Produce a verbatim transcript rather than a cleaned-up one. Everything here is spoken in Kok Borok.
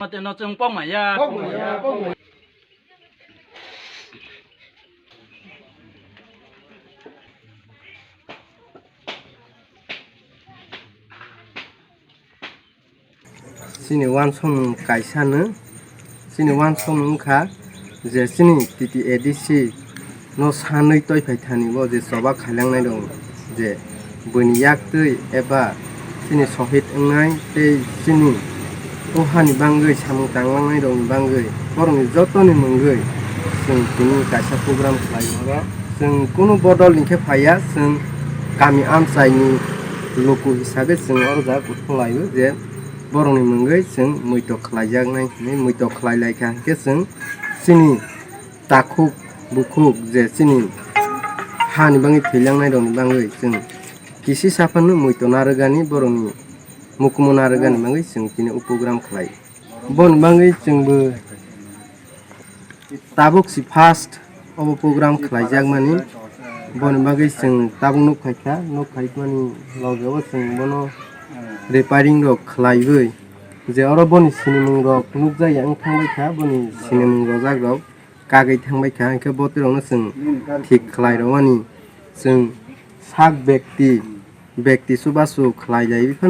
Mate no chwng pokmaya. Chini uansukmung kaisa no, chini uansukmung wngkha je chini T T A D C no sanwi toiphai thani bo je choba khailangnai rok je buini yaktwi eba chini sohid wngnai tei chini o hani bangwi samung tanglangnai rokni bangwi borokni jotoni mungwi chwng tini kaisa program khlai oro. Chwng kunu bodol ni khe phaiya, chwng kami amchai ni luku hisabe chwng oro jaga kuthung laio je borokni mungwi chwng muitok khlaijaknai hinwi, muitok khlai laikha hinkhe chwng chini takhuk bukhuk je chini hani bangwi thwilangnai rokni bangwi chwng kisisa phano muitok narwgani, borokni mukumu narwgani bangwi chwng tini o program khlai. Boni bangwi chwngbo tabuk si first obo program khlaijakmani, boni bagwi chwng tabuk nuk phaikha, nuk phaikmani loge o chwng bono repairing rok khlaiwi je oro boni sinimung rok nukjakya wng thangbaikha, boni sinimung rojak rok kagwi thangbaikha, hinkhe botirokno chwng thik khlai rwmani chwng sak bekti, bekti chubachu khlai lai phano.